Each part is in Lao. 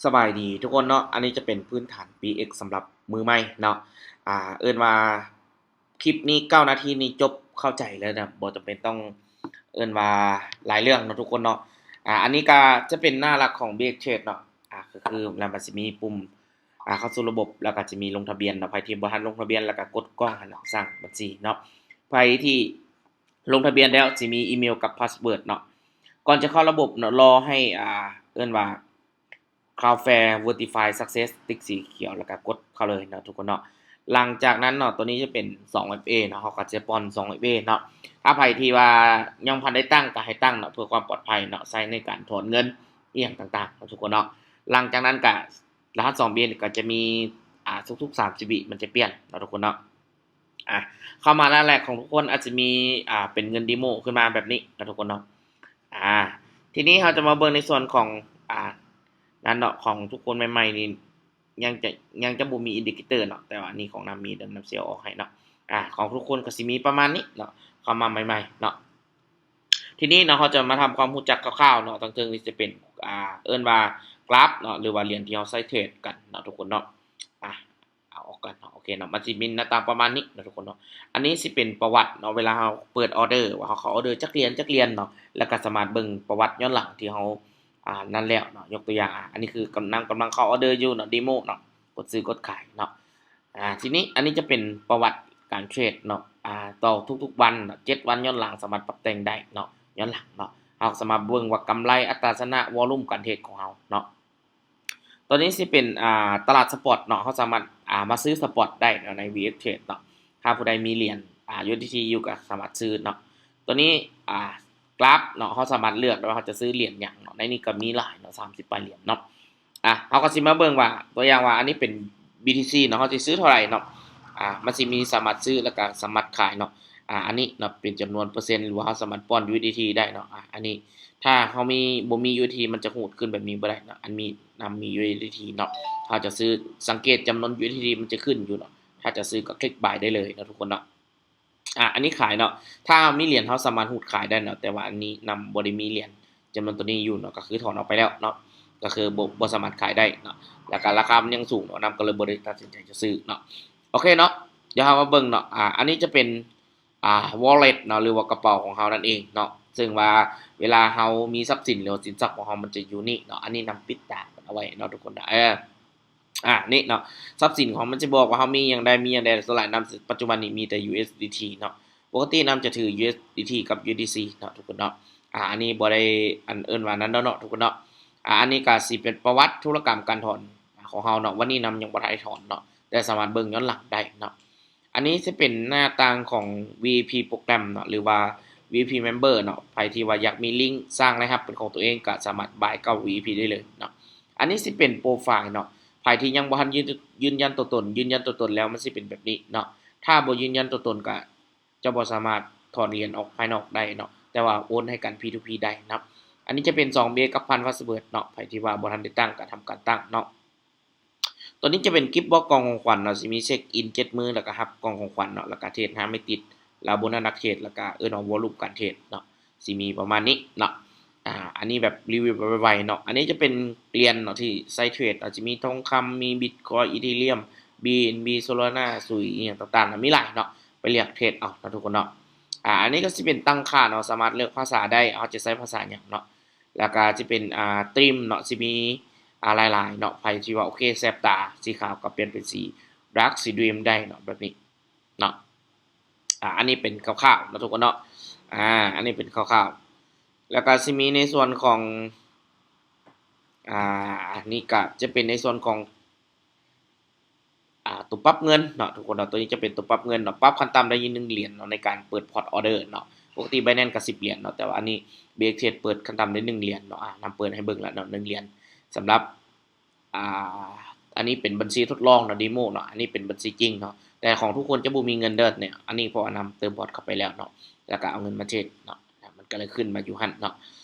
ສະບາຍດີທຸກຄົນເນາະ, ອັນນີ້ຈະເປັນພື້ນຖານ ບີເອັກ ສຳລັບມືໃໝ່ເນາະ. ອ່າ ເອີ້ນວ່າຄລິບນີ້ເກົ້ານາທີນີ້ຈົບເຂົ້າໃຈເລີຍນະ, ບໍ່ຈຳເປັນຕ້ອງ ເອີ້ນວ່າຫຼາຍເລື່ອງເນາະທຸກຄົນເນາະ. ອ່າ ອັນນີ້ກະຈະເປັນໜ້າຫຼັກຂອງ ບີເອັກ ເທຣດ ເນາະ. ອ່າ ກໍຄືແລ້ວມັນຊິມີປຸ່ມ ອ່າ ເຂົ້າສູ່ລະບົບ ແລ້ວກໍຈະມີລົງທະບຽນເນາະ. ໃຜທີ່ບໍ່ທັນລົງທະບຽນ ແລ້ວກໍກົດກ້ອງຫັ້ນເນາະ, ສ້າງບັນຊີເນາະ. ໃຜທີ່ລົງທະບຽນແລ້ວ ຊິມີອີເມວກັບພາສເວີດເນາະ. ກ່ອນຈະເຂົ້າລະບົບເນາະ ລໍໃຫ້ ອ່າ ເອີ້ນວ່າ Cloudflare Verify Success ຕິກສີຂຽວ ແລ້ວກໍກົດເຂົ້າເລີຍເນາະທຸກຄົນເນາະ. ຫຼັງຈາກນັ້ນເນາະ ຕົວນີ້ຈະເປັນສອງເອັຟເອເນາະ, ເຮົາກໍຈະປ້ອນສອງເອັຟເອເນາະ. ຖ້າໃຜທີ່ວ່າຍັງບໍ່ທັນໄດ້ຕັ້ງ ກໍໃຫ້ຕັ້ງເນາະ ເພື່ອຄວາມປອດໄພເນາະ, ໃຊ້ໃນການຖອນເງິນອີ່ຫຍັງຕ່າງໆເນາະທຸກຄົນເນາະ. ຫຼັງຈາກນັ້ນກໍ ລະຫັດສອງເອັຟເອ ກໍຈະມີ ອ່າ ທຸກໆສາມສິບວິມັນຈະປ່ຽນເນາະທຸກຄົນເນາະ. ອ່າ ເຂົ້າມາໜ້າແລກຂອງທຸກຄົນອາດຈະມີ ອ່າ ເປັນເງິນເດໂມຂຶ້ນມາແບບນີ້ເນາະທຸກຄົນເນາະ. ອ່າ ທີນີ້ເຮົາຈະມາເບິ່ງໃນສ່ວນຂອງ ອ່າ ນັ້ນເນາະ, ຂອງທຸກຄົນໃໝ່ໆນີ້ຍັງຈະ ຍັງຈະບໍ່ມີອິນດິເຄເຕີເນາະ, ແຕ່ວ່າອັນນີ້ຂອງນຳມີ ດຽວນຳຊິເອົາອອກໃຫ້ເນາະ. ອ່າ ຂອງທຸກຄົນກໍຊິມີປະມານນີ້ເນາະ, ເຂົ້າມາໃໝ່ໆເນາະ. ທີນີ້ເນາະ ເຮົາຈະມາທຳຄວາມຮູ້ຈັກຄ່າວໆເນາະ. ທາງເທິງນີ້ຈະເປັນ ອ່າ ເອີ້ນວ່າກຣາຟເນາະ ຫຼືວ່າຫຼຽນທີ່ເຮົາໃຊ້ເທຣດກັນເນາະທຸກຄົນເນາະ. ອ່າ ເອົາອອກກ່ອນເນາະ. ໂອເຄເນາະ, ມັນຊິມີໜ້າຕ່າງປະມານນີ້ເນາະທຸກຄົນເນາະ. ອັນນີ້ຊິເປັນປະຫວັດເນາະ, ເວລາເຮົາເປີດອໍເດີ ວ່າເຮົາເຂົ້າອໍເດີຈັກຫຼຽນ ຈັກຫຼຽນເນາະ, ແລ້ວກໍສາມາດເບິ່ງປະຫວັດຍ້ອນຫຼັງທີ່ເຮົາ ອ່າ ນັ້ນແລ້ວເນາະ. ຍົກຕົວຢ່າງ ອ່າ ອັນນີ້ຄືກຳລັງ ກຳລັງເຂົ້າອໍເດີຢູ່ເນາະ, ເດໂມເນາະ, ກົດຊື້ ກົດຂາຍເນາະ. ອ່າ ທີນີ້ອັນນີ້ຈະເປັນປະຫວັດການເທຣດເນາະ, ອ່າ ຕໍ່ທຸກໆວັນເນາະ, ເຈັດວັນຍ້ອນຫຼັງສາມາດປັບແຕ່ງໄດ້ເນາະ, ຍ້ອນຫຼັງເນາະ. ເຮົາສາມາດເບິ່ງວ່າກຳໄລ, ອັດຕາຊະນະ, ວໍລຸ່ມການເທຣດຂອງເຮົາເນາະ. ຕົວນີ້ຊິເປັນ ອ່າ ຕະຫຼາດສະປອດເນາະ, ເຮົາສາມາດ ອ່າ ມາຊື້ສະປອດໄດ້ເນາະ ໃນ ວີເອັກ ເທຣດເນາະ. ຖ້າຜູ້ໃດມີຫຼຽນ ອ່າ ຢູເອສດີທີ ຢູ່ກໍສາມາດຊື້ເນາະ. ຕົວນີ້ ອ່າ ກຣາຟເນາະ, ເຮົາສາມາດເລືອກໄດ້ວ່າເຮົາຈະຊື້ຫຼຽນຫຍັງເນາະ, ໃນນີ້ກໍມີຫຼາຍເນາະ, ສາມສິບປາຍຫຼຽນເນາະ. ອ່າ ເຮົາກໍຊິມາເບິ່ງວ່າ ຕົວຢ່າງວ່າອັນນີ້ເປັນ ບີທີຊີ ເນາະ, ເຮົາຊິຊື້ເທົ່າໃດເນາະ. ອ່າ ມັນຊິມີສາມາດຊື້ ແລ້ວກໍສາມາດຂາຍເນາະ. ອ່າ ອັນນີ້ເນາະ ເປັນຈຳນວນເປີເຊັນ ຫຼືວ່າເຮົາສາມາດປ້ອນ ຢູເອສດີທີ ໄດ້ເນາະ. ອ່າ ອັນນີ້ ຖ້າເຮົາມີ ບໍ່ມີ ຢູເອສດີທີ ມັນຈະຮູດຂຶ້ນແບບນີ້ບໍ່ໄດ້ເນາະ, ອັນມີ ນຳມີ ຢູເອສດີທີ ເນາະ. ເຮົາຈະຊື້ ສັງເກດຈຳນວນ ຢູເອສດີທີ ມັນຈະຂຶ້ນຢູ່ເນາະ, ຖ້າຈະຊື້ກໍຄລິກບາຍໄດ້ເລີຍເນາະທຸກຄົນເນາະ. ອ່າ ອັນນີ້ຂາຍເນາະ, ຖ້າເຮົາມີຫຼຽນເຮົາສາມາດຮູດຂາຍໄດ້ເນາະ, ແຕ່ວ່າອັນນີ້ນຳບໍ່ໄດ້ມີຫຼຽນຈຳນວນຕົວນີ້ຢູ່ເນາະ, ກໍຄືຖອນອອກໄປແລ້ວເນາະ, ກໍຄືບໍ່ ບໍ່ສາມາດຂາຍໄດ້ເນາະ, ແລ້ວກໍລາຄາມັນຍັງສູງເນາະ, ນຳກໍເລີຍບໍ່ໄດ້ຕັດສິນໃຈຈະຊື້ເນາະ. ໂອເຄເນາະ, ດຽວເຮົາມາເບິ່ງເນາະ, ອ່າ ອັນນີ້ຈະເປັນ ອ່າ ວໍເລັດເນາະ ຫຼືວ່າກະເປົາຂອງເຮົານັ້ນເອງເນາະ, ເຊິ່ງວ່າເວລາເຮົາມີຊັບສິນ ຫຼືວ່າສິນຊັບຂອງເຮົາມັນຈະຢູ່ນີ້ເນາະ. ອັນນີ້ນຳປິດຕາມັນເອົາໄວ້ເນາະທຸກຄົນເນາະ. ເອີ ອ່າ ນີ້ເນາະ, ຊັບສິນຂອງມັນຈະບອກວ່າເຮົາມີຫຍັງແດ່ ມີຫຍັງແດ່. ສ່ວນຫຼາຍນຳປັດຈຸບັນນີ້ມີແຕ່ ຢູເອສດີທີ ເນາະ, ປົກກະຕິນຳຈະຖື ຢູເອສດີທີ ກັບ ຢູເອສດີຊີ ເນາະທຸກຄົນເນາະ. ອ່າ ອັນນີ້ບໍ່ໄດ້ ອັນ ເອີ້ນວ່ານັ້ນເນາະທຸກຄົນເນາະ. ອ່າ ອັນນີ້ກໍຊິເປັນປະຫວັດທຸລະກຳການຖອນຂອງເຮົາເນາະ, ວັນນີ້ນຳຍັງບໍ່ທັນໄດ້ຖອນເນາະ, ແຕ່ສາມາດເບິ່ງຍ້ອນຫຼັງໄດ້ເນາະ. ອັນນີ້ຊິເປັນໜ້າຕ່າງຂອງ ວີໄອພີ ໂປຣແກຣມເນາະ ຫຼືວ່າ ວີໄອພີ ເມັມເບີ ເນາະ. ໃຜທີ່ວ່າຢາກມີລິ້ງສ້າງລາຍຮັບເປັນຂອງຕົວເອງ ກໍສາມາດບາຍເຂົ້າ ວີໄອພີ ໄດ້ເລີຍເນາະ. ອັນນີ້ຊິເປັນໂປຣໄຟລ໌ເນາະ, ໃຜທີ່ຍັງບໍ່ທັນຢືນ ຢືນຢັນຕົວຕົນ, ຢືນຢັນຕົວຕົນແລ້ວມັນຊິເປັນແບບນີ້ເນາະ. ຖ້າບໍ່ຢືນຢັນຕົວຕົນກໍຈະບໍ່ສາມາດຖອນຫຼຽນອອກພາຍນອກໄດ້ເນາະ, ແຕ່ວ່າໂອນໃຫ້ກັນ ພີທູພີ ໄດ້ເນາະ. ອັນນີ້ຈະເປັນສອງເບກັບພັນພາສເວີດເນາະ, ໃຜທີ່ວ່າບໍ່ທັນໄດ້ຕັ້ງກໍທຳການຕັ້ງເນາະ. ຕົວນີ້ຈະເປັນກິບບັອກກ່ອງຂອງຂວັນເນາະ, ຊິມີເຊັກອິນເຈັດມື້ ແລ້ວກໍຮັບກ່ອງຂອງຂວັນເນາະ, ແລ້ວກໍເທຣດຫ້າໄມ້ຕິດ ແລ້ວໂບນັດນັກເທຣດ ແລ້ວກໍເອີ້ນວ່າວໍລຸ່ມການເທຣດເນາະ, ຊິມີປະມານນີ້ເນາະ. ອ່າ ອັນນີ້ແບບຣີວິວໄວໆເນາະ. ອັນນີ້ຈະເປັນຫຼຽນເນາະທີ່ໃຊ້ເທຣດເນາະ, ຈະມີທອງຄຳ ມີບິດຄອຍ ອີເທຣຽມ ບີເອັນບີ ໂຊລານາ ຊຸຍ ອີ່ຫຍັງຕ່າງໆເນາະ, ມີຫຼາຍເນາະ, ໄປເລືອກເທຣດເອົາເນາະທຸກຄົນເນາະ. ອ່າ ອັນນີ້ກໍຊິເປັນຕັ້ງຄ່າເນາະ, ສາມາດເລືອກພາສາໄດ້ ເຮົາຈະໃຊ້ພາສາຫຍັງເນາະ. ແລ້ວກໍຈະເປັນ ອ່າ ທີມເນາະ, ຊິມີ ອ່າ ຫຼາຍໆເນາະ. ໃຜທີ່ວ່າ ໂອເຄ ແສບຕາ ສີຂາວກໍປ່ຽນເປັນສີດາກ ສີດຣີມໄດ້ເນາະ, ແບບນີ້ເນາະ. ອ່າ ອັນນີ້ເປັນຄ່າວໆເນາະທຸກຄົນເນາະ. ອ່າ ອັນນີ້ເປັນຄ່າວໆ. ແລ້ວກໍຊິມີໃນສ່ວນຂອງ ອ່າ ອັນນີ້ກໍຈະເປັນໃນສ່ວນຂອງ ອ່າ ຕົວປັບເງິນເນາະທຸກຄົນເນາະ. ຕົວນີ້ຈະເປັນຕົວປັບເງິນເນາະ, ປັບຂັ້ນຕ່ຳໄດ້ຢູ່ໜຶ່ງຫຼຽນເນາະ ໃນການເປີດພອດອໍເດີເນາະ. ປົກກະຕິ Binance ກໍສິບຫຼຽນເນາະ, ແຕ່ວ່າອັນນີ້ ບີເອັກ ເທຣດ ເປີດຂັ້ນຕ່ຳໄດ້ໜຶ່ງຫຼຽນເນາະ. ອ່າ ນຳເປີດໃຫ້ເບິ່ງແລ້ວເນາະ ໜຶ່ງຫຼຽນ. ສຳລັບ ອ່າ ອັນນີ້ເປັນບັນຊີທົດລອງເນາະ, ເດໂມເນາະ, ອັນນີ້ເປັນບັນຊີຈິງເນາະ. ແຕ່ຂອງທຸກຄົນຈະບໍ່ມີເງິນເດີເນຍ ອັນນີ້ເພາະວ່ານຳເຕີມບອດເຂົ້າໄປແລ້ວເນາະ, ແລ້ວກໍເອົາເງິນມາເທຣດເນາະ, ມັນກໍເລີຍຂຶ້ນມາຢູ່ຫັ້ນເນາະ.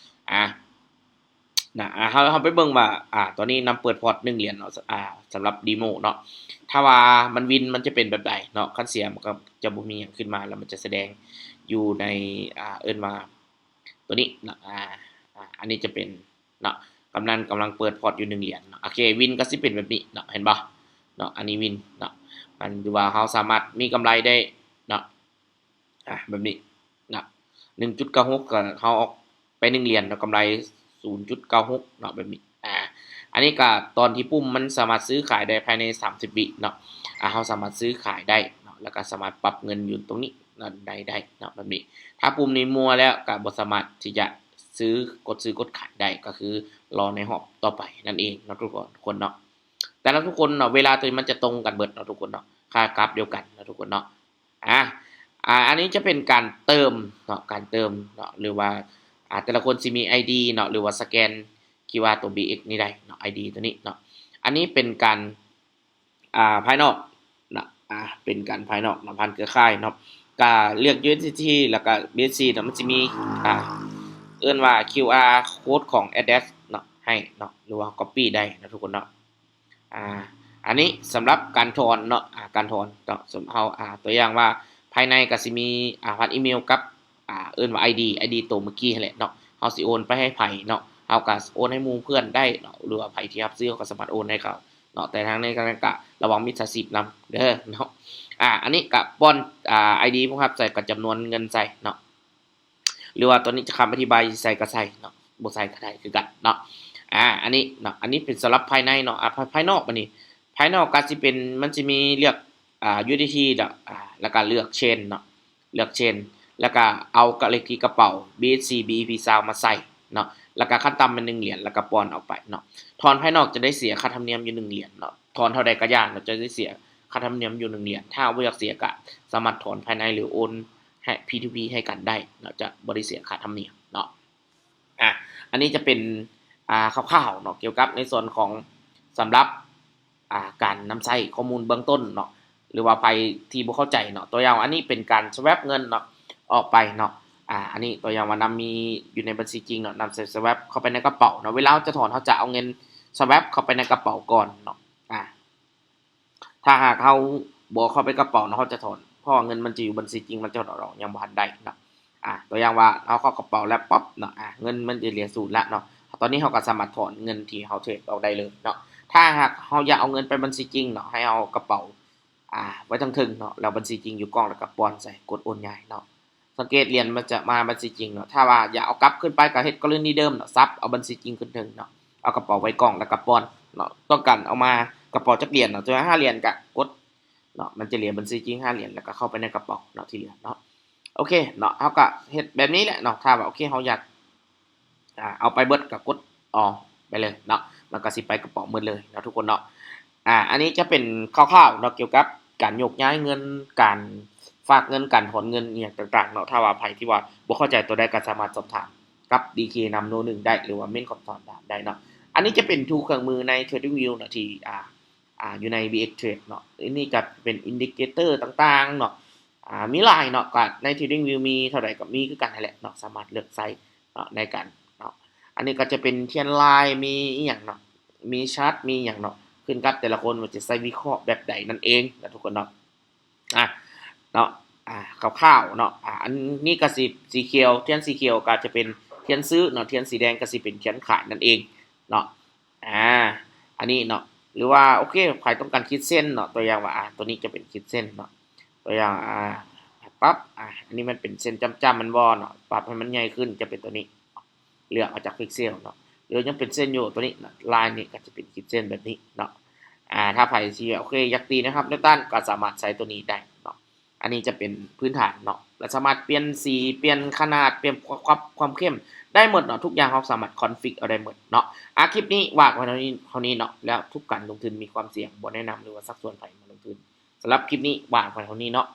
ອ່າ ນະ ອ່າ ເຮົາ ເຮົາໄປເບິ່ງວ່າ ອ່າ ຕອນນີ້ນຳເປີດພອດໜຶ່ງຫຼຽນເນາະ, ອ່າ ສຳລັບເດໂມເນາະ. ຖ້າວ່າມັນວິນ ມັນຈະເປັນແບບໃດເນາະ, ຄັນເສຍມັນກໍຈະບໍ່ມີຫຍັງຂຶ້ນມາ, ແລ້ວມັນຈະສະແດງຢູ່ໃນ ອ່າ ເອີ້ນວ່າຕົວນີ້ເນາະ. ອ່າ ອ່າ ອັນນີ້ຈະເປັນເນາະ ກຳລັງ ກຳລັງເປີດພອດຢູ່ໜຶ່ງຫຼຽນເນາະ. ໂອເຄ ວິນກໍຊິເປັນແບບນີ້ເນາະ ເຫັນບໍ່ເນາະ? ອັນນີ້ວິນເນາະ ມັນ ຫຼືວ່າເຮົາສາມາດມີກຳໄລໄດ້ເນາະ ອາ ແບບນີ້ເນາະ ໜຶ່ງຈຸດເກົ້າຫົກ ກໍເຮົາອອກໄປໜຶ່ງຫຼຽນເນາະ ກຳໄລສູນຈຸດເກົ້າຫົກເນາະ ແບບນີ້. ອາ ອັນນີ້ກໍຕອນທີ່ປຸ່ມມັນສາມາດຊື້ຂາຍໄດ້ພາຍໃນສາມສິບວິເນາະ. ອາ ເຮົາສາມາດຊື້ຂາຍໄດ້ເນາະ ແລ້ວກໍສາມາດປັບເງິນຢູ່ຕົງນີ້ເນາະ ໄດ້ ໄດ້ເນາະ ແບບນີ້. ຖ້າປຸ່ມນີ້ມົວແລ້ວກໍບໍ່ສາມາດທີ່ຈະຊື້ ກົດຊື້ກົດຂາຍໄດ້ ກໍຄືລໍໃນຮອບຕໍ່ໄປນັ້ນເອງເນາະ ທຸກຄົນເນາະ. ແຕ່ລະທຸກຄົນເນາະ ເວລາຕົວນີ້ມັນຈະຕົງກັນເບິດເນາະ ທຸກຄົນເນາະ ຄ່າກຣາຟດຽວກັນເນາະ ທຸກຄົນເນາະ. ອາ ອາ ອັນນີ້ຈະເປັນການເຕີມເນາະ ການເຕີມເນາະ ຫຼືວ່າ ອາ ແຕ່ລະຄົນຊິມີໄອດີເນາະ ຫຼືວ່າສະແກນຄິວອາຕົວບີເອັກນີ້ໄດ້ເນາະ ໄອດີຕົວນີ້ເນາະ. ອັນນີ້ເປັນການ ອາ ພາຍນອກເນາະ ອາ ເປັນການພາຍນອກເນາະ ຜ່ານເຄືອຂ່າຍເນາະ. ກະເລືອກຢູເອັສດີທີ ແລ້ວກະບີເອັສຊີເນາະ ມັນຊິມີ ອາ ເອີ້ນວ່າຄິວອາໂຄດຂອງແອັດແດສເນາະ ໃຫ້ເນາະ ຫຼືວ່າກັອບປີ້ໄດ້ເນາະ ທຸກຄົນເນາະ. ອາ ອັນນີ້ສຳລັບການຖອນເນາະ ອາ ການຖອນເນາະ ສົມເຮົາ ອາ ຕົວຢ່າງວ່າພາຍໃນກໍຊິມີ ອາ ຜ່ານອີເມວກັບ ອາ ເອີ້ນວ່າໄອດີ ໄອດີໂຕເມື່ອກີ້ຫັ້ນແຫຼະເນາະ. ເຮົາຊິໂອນໄປໃຫ້ໃຜເນາະ ເຮົາກໍໂອນໃຫ້ໝູ່ເພື່ອນໄດ້ເນາະ ຫຼືວ່າໃຜທີ່ຮັບຊື້ເຮົາກໍສາມາດໂອນໃຫ້ເຂົາເນາະ. ແຕ່ທາງໃນກໍລະວັງມິດສາຊີບນຳເດີເນາະ. ອາ ອັນນີ້ກໍປ້ອນ ອາ ໄອດີຜູ້ຮັບໃສ່ ກັບຈຳນວນເງິນໃສ່ເນາະ ຫຼືວ່າຕອນນີ້ຈະຄຳອະທິບາຍຊິໃສ່ກໍໃສ່ເນາະ ບໍ່ໃສ່ກໍໄດ້ຄືກັນເນາະ. ອາ ອັນນີ້ເນາະ ອັນນີ້ເປັນສຳລັບພາຍໃນເນາະ. ອາ ພາຍ ພາຍນອກບາດນີ້ ພາຍນອກກໍຊິເປັນ ມັນຊິມີເລືອກ ອາ ຢູເອັສດີທີເນາະ ອາ ແລ້ວກໍເລືອກເຊນເນາະ ເລືອກເຊນ ແລ້ວກໍເອົາກະເລກທີກະເປົາ ບີເອັສຊີ ບີອີພີຊາວ ມາໃສ່ເນາະ ແລ້ວກໍຂັ້ນຕ່ຳແມ່ນໜຶ່ງຫຼຽນ ແລ້ວກໍປ້ອນອອກໄປເນາະ. ຖອນພາຍນອກຈະໄດ້ເສຍຄ່າທຳນຽມຢູ່ໜຶ່ງຫຼຽນເນາະ ຖອນເທົ່າໃດກໍຢ່າເນາະ ຈະໄດ້ເສຍຄ່າທຳນຽມຢູ່ໜຶ່ງຫຼຽນ. ຖ້າບໍ່ຢາກເສຍກໍສາມາດຖອນພາຍໃນ ຫຼືໂອນໃຫ້ ພີທູພີ ໃຫ້ກັນໄດ້ເນາະ ຈະບໍ່ໄດ້ເສຍຄ່າທຳນຽມເນາະ. ອາ ອັນນີ້ຈະເປັນ ອາ ຄ່າວໆເນາະ ກ່ຽວກັບໃນສ່ວນຂອງ ສຳລັບ ອາ ການນຳໃຊ້ຂໍ້ມູນເບື້ອງຕົ້ນເນາະ ຫຼືວ່າໃຜທີ່ບໍ່ເຂົ້າໃຈເນາະ. ຕົວຢ່າງ ອັນນີ້ເປັນການສະແວັບເງິນເນາະ ອອກໄປເນາະ. ອາ ອັນນີ້ຕົວຢ່າງວ່ານຳມີຢູ່ໃນບັນຊີຈິງເນາະ ນຳໃສ່ສະແວັບເຂົ້າໄປໃນກະເປົາເນາະ. ເວລາເຮົາຈະຖອນ ເຮົາຈະເອົາເງິນສະແວັບເຂົ້າໄປໃນກະເປົາກ່ອນເນາະ. ອາ ຖ້າຫາກເຮົາບໍ່ເຂົ້າໄປກະເປົາເນາະ ເຮົາຈະຖອນ ເພາະວ່າເງິນມັນຈະຢູ່ບັນຊີຈິງ ມັນຈະຖອນອອກຍັງບໍ່ທັນໄດ້ເນາະ. ອາ ຕົວຢ່າງວ່າເຮົາເຂົ້າກະເປົາແລ້ວປັອບເນາະ ອາ ເງິນມັນຈະເຫຼືອສູນລະເນາະ. ຕອນນີ້ເຮົາກໍສາມາດຖອນເງິນທີ່ເຮົາເທຣດອອກໄດ້ເລີຍເນາະ. ຖ້າຫາກເຮົາຢາກເອົາເງິນໄປບັນຊີຈິງເນາະ ໃຫ້ເອົາກະເປົາ ອາ ໄວ້ທາງເທິງເນາະ ແລ້ວບັນຊີຈິງຢູ່ກ້ອງ ແລ້ວກໍປ້ອນໃສ່ ກົດໂອນຍ້າຍເນາະ. ສັງເກດຫຼຽນມັນຈະມາບັນຊີຈິງເນາະ. ຖ້າວ່າຢາກເອົາກັບຂຶ້ນໄປກໍເຮັດກໍລະນີເດີມເນາະ ສັບເອົາບັນຊີຈິງຂຶ້ນເທິງເນາະ ເອົາກະເປົາໄວ້ກ້ອງ ແລ້ວກໍປ້ອນເນາະ. ຕ້ອງການເອົາມາກະເປົາຈັກຫຼຽນເນາະ ຖ້າຫ້າຫຼຽນກໍກົດເນາະ ມັນຈະເຫຼືອບັນຊີຈິງຫ້າຫຼຽນ ແລ້ວກໍເຂົ້າໄປໃນກະເປົາເນາະ ທີ່ເຫຼືອເນາະ. ໂອເຄເນາະ ເຮົາກໍເຮັດແບບນີ້ແຫຼະເນາະ. ຖ້າວ່າ ໂອເຄ ເຮົາຢາກ ອາ ເອົາໄປເບິດກໍກົດອອກໄປເລີຍເນາະ ມັນກໍຊິໄປກະເປົາໝົດເລີຍເນາະ ທຸກຄົນເນາະ. ອາ ອັນນີ້ຈະເປັນຄ່າວໆເນາະ ກ່ຽວກັບການໂຍກຍ້າຍເງິນ ການຝາກເງິນ ການຖອນເງິນ ອີ່ຫຍັງຕ່າງໆເນາະ. ຖ້າວ່າໃຜທີ່ວ່າບໍ່ເຂົ້າໃຈຕົວໃດກໍສາມາດສອບຖາມກັບດີເຄນຳໂນໜຶ່ງໄດ້ ຫຼືວ່າເມັ້ນຄອມຖາມໄດ້ເນາະ. ອັນນີ້ຈະເປັນ tool ເຄື່ອງມືໃນ TradingView ເນາະ ທີ່ ອາ ອາ ຢູ່ໃນ ບີເອັກ Trade ເນາະ. ອັນນີ້ຈະເປັນ indicator ຕ່າງໆເນາະ ອາ ມີຫຼາຍເນາະ ກໍໃນ TradingView ມີເທົ່າໃດກໍມີຄືກັນຫັ້ນແຫຼະເນາະ ສາມາດເລືອກໃຊ້ເນາະ ໃນການເນາະ. ອັນນີ້ກໍຈະເປັນ trend line ມີອີ່ຫຍັງເນາະ ມີ chart ມີຫຍັງເນາະ ຂຶ້ນກັບແຕ່ລະຄົນວ່າຈະໃຊ້ວິເຄາະແບບໃດນັ້ນເອງເນາະ ທຸກຄົນເນາະ. ອາ ເນາະ ອາ ຄ່າວໆເນາະ ອາ ອັນນີ້ກໍຊິ ສີຂຽວ trend ສີຂຽວກໍຈະເປັນ trend ຊື້ເນາະ trend ສີແດງກໍຊິເປັນ trend ຂາຍນັ້ນເອງເນາະ. ອາ ອັນນີ້ເນາະ ຫຼືວ່າ ໂອເຄ ໃຜຕ້ອງການຂີດເສັ້ນເນາະ ຕົວຢ່າງວ່າ ອາ ຕົວນີ້ຈະເປັນຂີດເສັ້ນເນາະ ຕົວຢ່າງ ອາ ປັບ ອາ ອັນນີ້ມັນເປັນເສັ້ນຈ້ຳໆ ແມ່ນບໍ່ເນາະ ປັບໃຫ້ມັນໃຫຍ່ຂຶ້ນ ຈະເປັນຕົວນີ້ ເລືອກເອົາຈາກພິກເຊວເນາະ ຫຼືຍັງເປັນເສັ້ນຢູ່ຕົວນີ້ເນາະ ລາຍນີ້ກໍຈະເປັນຂີດເສັ້ນແບບນີ້ເນາະ. ອາ ຖ້າໃຜທີ່ ໂອເຄ ຢາກຕີແນວຮັບແນວຕ້ານ ກໍສາມາດໃຊ້ຕົວນີ້ໄດ້ເນາະ. ອັນນີ້ຈະເປັນພື້ນຖານເນາະ ແລະ ສາມາດປ່ຽນສີ ປ່ຽນຂະໜາດ ປ່ຽນຄວາມ ຄວາມເຂັ້ມໄດ້ໝົດເນາະ ທຸກຢ່າງເຮົາສາມາດ config ເອົາໄດ້ໝົດເນາະ. ອາ ຄລິບນີ້ວ່າກັນໄວ້ເທົ່ານີ້ເນາະ ແລ້ວທຸກການລົງທຶນມີຄວາມສ່ຽງ ບໍ່ແນະນຳ ຫຼືວ່າຊັກຊວນໃຜມາລົງທຶນ. ສຳລັບຄລິບນີ້ວ່າກັນໄວ້ເທົ່ານີ້ເນາະ.